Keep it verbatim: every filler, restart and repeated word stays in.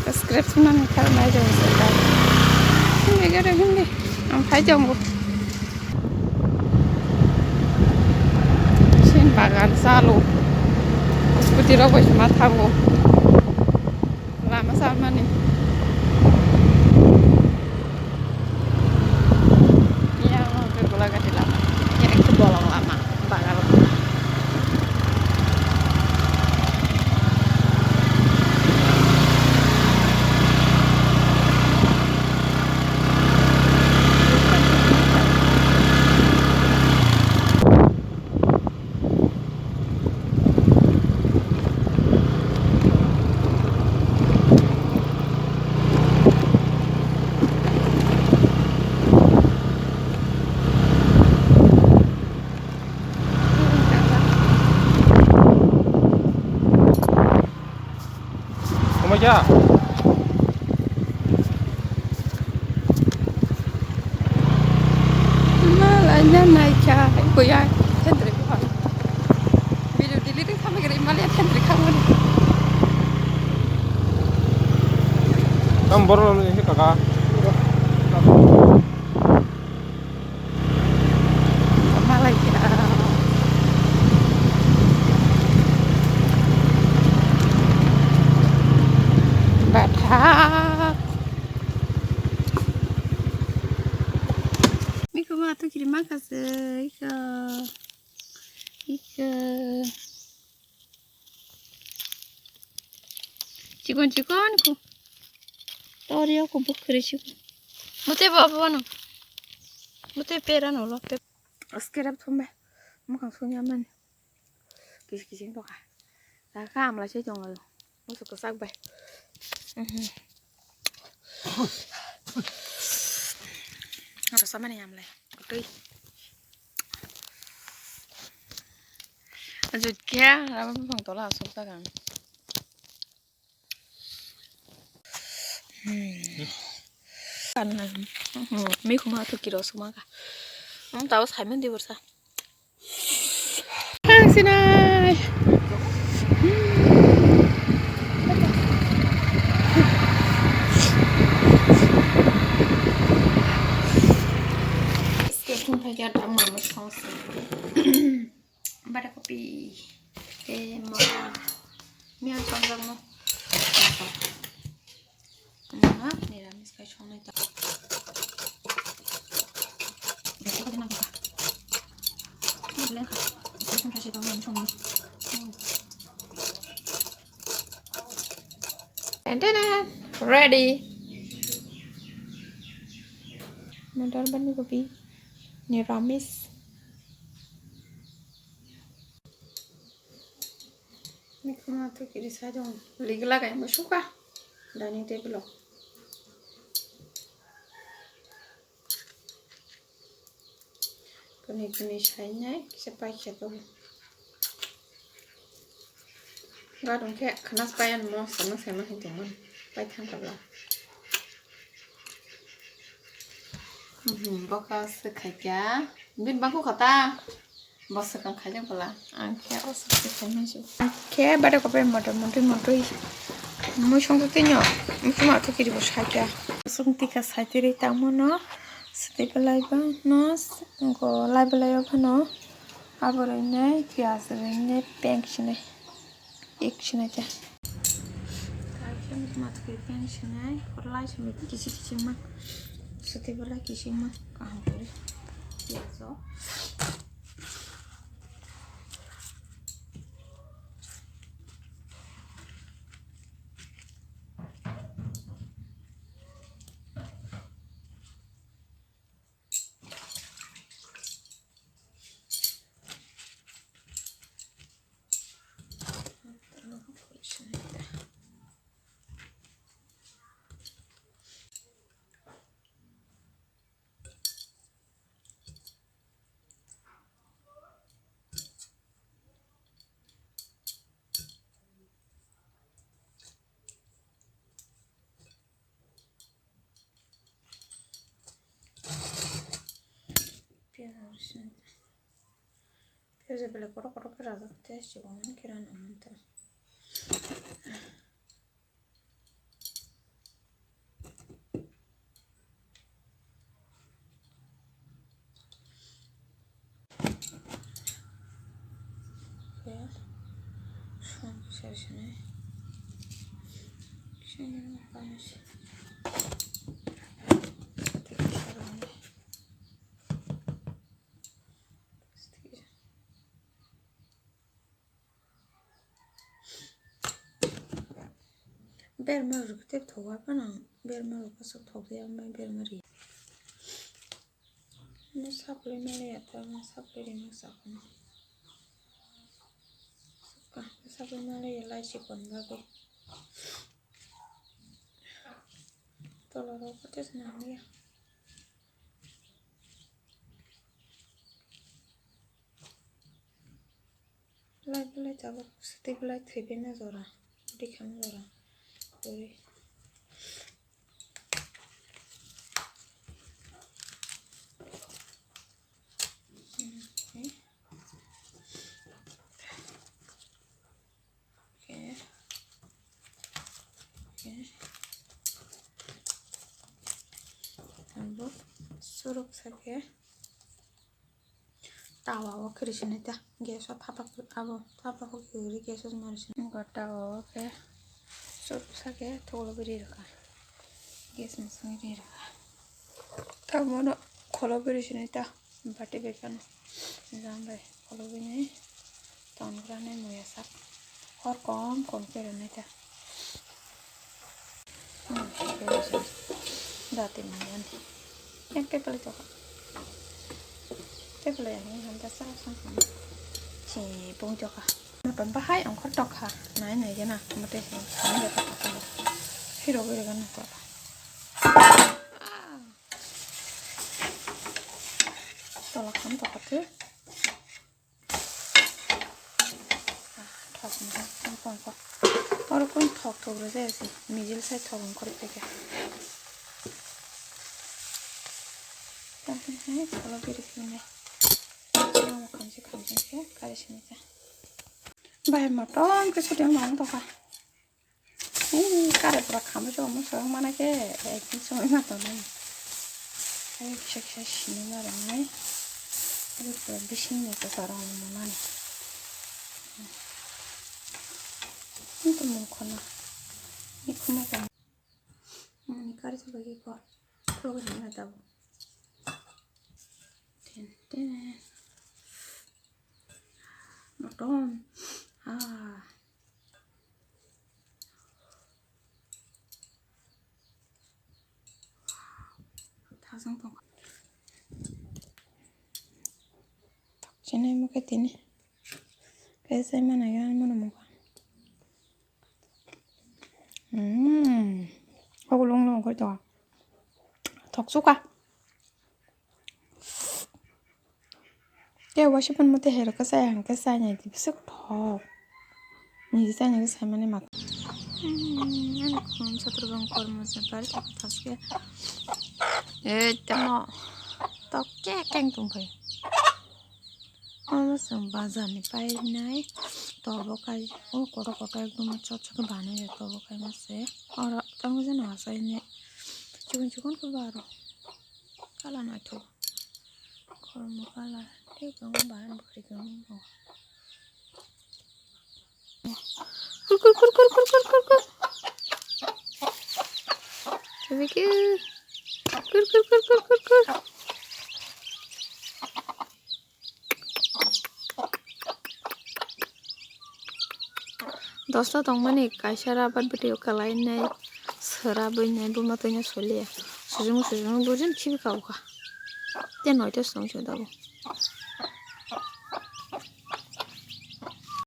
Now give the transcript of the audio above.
Scrap swnamni kha nai jabo se ta. Hindi gare hindi. Ang phai jabo. Sin bagan salo. Scooty rok bai sima thango. Lama salmani. Yang ke gula gati lama. Yang ke bolong lama. Bagan. Omo kya? Malai na nai kha, kuya, thendri ko. Video deleting khamai gari, malai thendri khamani. Tam boro ni kaka. Malai kha. Bathak. Miko ma tu kiri ma kase, iko. Iko. Chikon chikon ko. Torio ko bukhri chikon. Mute baba no. Mute pera no lo pe. Askera thumbe. Mukang sunya man. Kis kising toka. Taka amla se tongo. Musu ko sak bai. Mhm. Rasa mana amla. Kutui. Ajut kya, rama bang tola asuk ta kan. Hmm. Kan na. Hmm. Mi kuma tu kiro suma ka. Hmm, tahu Simon di bursa. Ang sinai. Stay tuned for your drama response. Bada kopi. Eh, ma. Mi ang song mo. Nga, niramis kai song nai ta. Besi ko dinang ka. Ni blen ka. Besi ko kasi tong song mo. And then, uh, ready. Madar bani kopi. Niramis. Mikhumu tu kiri sai dong. Ligla kai mo suka. Dining table o. Kuni kuni sai nai kisa pai khe to. Gadong khe khana pai an mo sama sama hin tong man. Pai thang kabla. Hmm, boka se khai kya. Bin bangko khata. Bo swkang khaijak bwla, ang khe o swkang khe khaimai se. Ang khe bada kopai motor montwi montwi mui songtwi twi no, mui songma khe kiribo sakya. Song tika saitwi tamo no, swtwi belai ba no, go lai belai o phano, abo rwinai piyaj rwinai peng sinai. Ek sinai ta. Kaisa matwi pen sinai, lai sinai kisi kisi ma. Sotwi belai kisi ma kaham kori. Piyajo. Piyaj rw sini. Piyaj belai kotor kotor khe rajak tei chikon khe rana mantha. Berma rok tei thogo phano, berma rok bwswk thok ya, berma ri. Ni saplai mali ya ta, saplai ri ma sa phano. Saplai mali ya lai chikon bagwi. Tola rok kotor se nang ya. Belai belai tabuk sitwi belai thwibina jora, bwrwi kha jora. Kwrwi. Okay. Okay. Abo suruk sake. Tawa o khe rw sini ta, gas o thapa, abo thapa o khe rw gas o mari sini. Tawa o khe churuk sa khe thoklo bwrwi rwkha, gas mwswngwi ri rwkha. Tamo no kholo bwrwi sini ta, bati bai phano jang bai kholo bini ton gra nai muya sak. Hor kom kom khe rwnai ta. Hmm, dati mani ani. Yang tepalai tokha. Tepalai yang yang dasa sang sang. Si pung tokha. Napa bahai ongkhor tokha. Nai nai gana. Mate si sang tokha. Hiro bere gana tokha. Tola kham tokha tu. Thok ni hai pong pong. Oro kun thok thok rw jaya se. Mijil sai thok wng khorok phaikha. Tamo hai kholo biri khe nai. Tamo khamsi khamsi khe kari sini kha. Bai motom khe sudi wng tokha. Ee, kare pura khamwi se omo se wng mana khe, ekdin se wngma tongnai. Ee, kisa kisa sini ma rwnai. Ee, pura bisingni kwcharo wng mani. Ee, to mung khorna. Ee, khumui tong. Ani kari se bai khe kho. Khulogwi rwna tabuk. Ten, ten. Motom. Ah. Thajang tong. Chinai mukhe tini. Kaisa mana ya mana mukha. Hmm. Ogo long long koi to. Thok suka. Ke wasi pun mate hero ka saya hang ka saya ni bisuk thok. Ni saya ni saya mane mak. Hmm, ani khum satro bang kor mo se pari thok thas ke. Eh, tamo. Tok ke keng tung phai. Omo chwng bazar ni painai tobo kai o kotor kotor ekdom chot chot khe banai tobo kaima se oro tamo jani achai ne chikon chikon khe bo aro kala naithok kormo kala tei tongo bahan bwkhri tongo. Kur kur kur kur kur kur kur kur. Thank you. Kur kur kur kur kur kur. Dosta tongmani kaisa rabar bwtwi kwlainai swrabwinai buma twino soliya. Sujung sujung bujin khibi kabukha. Tei noita swrwng se tabuk.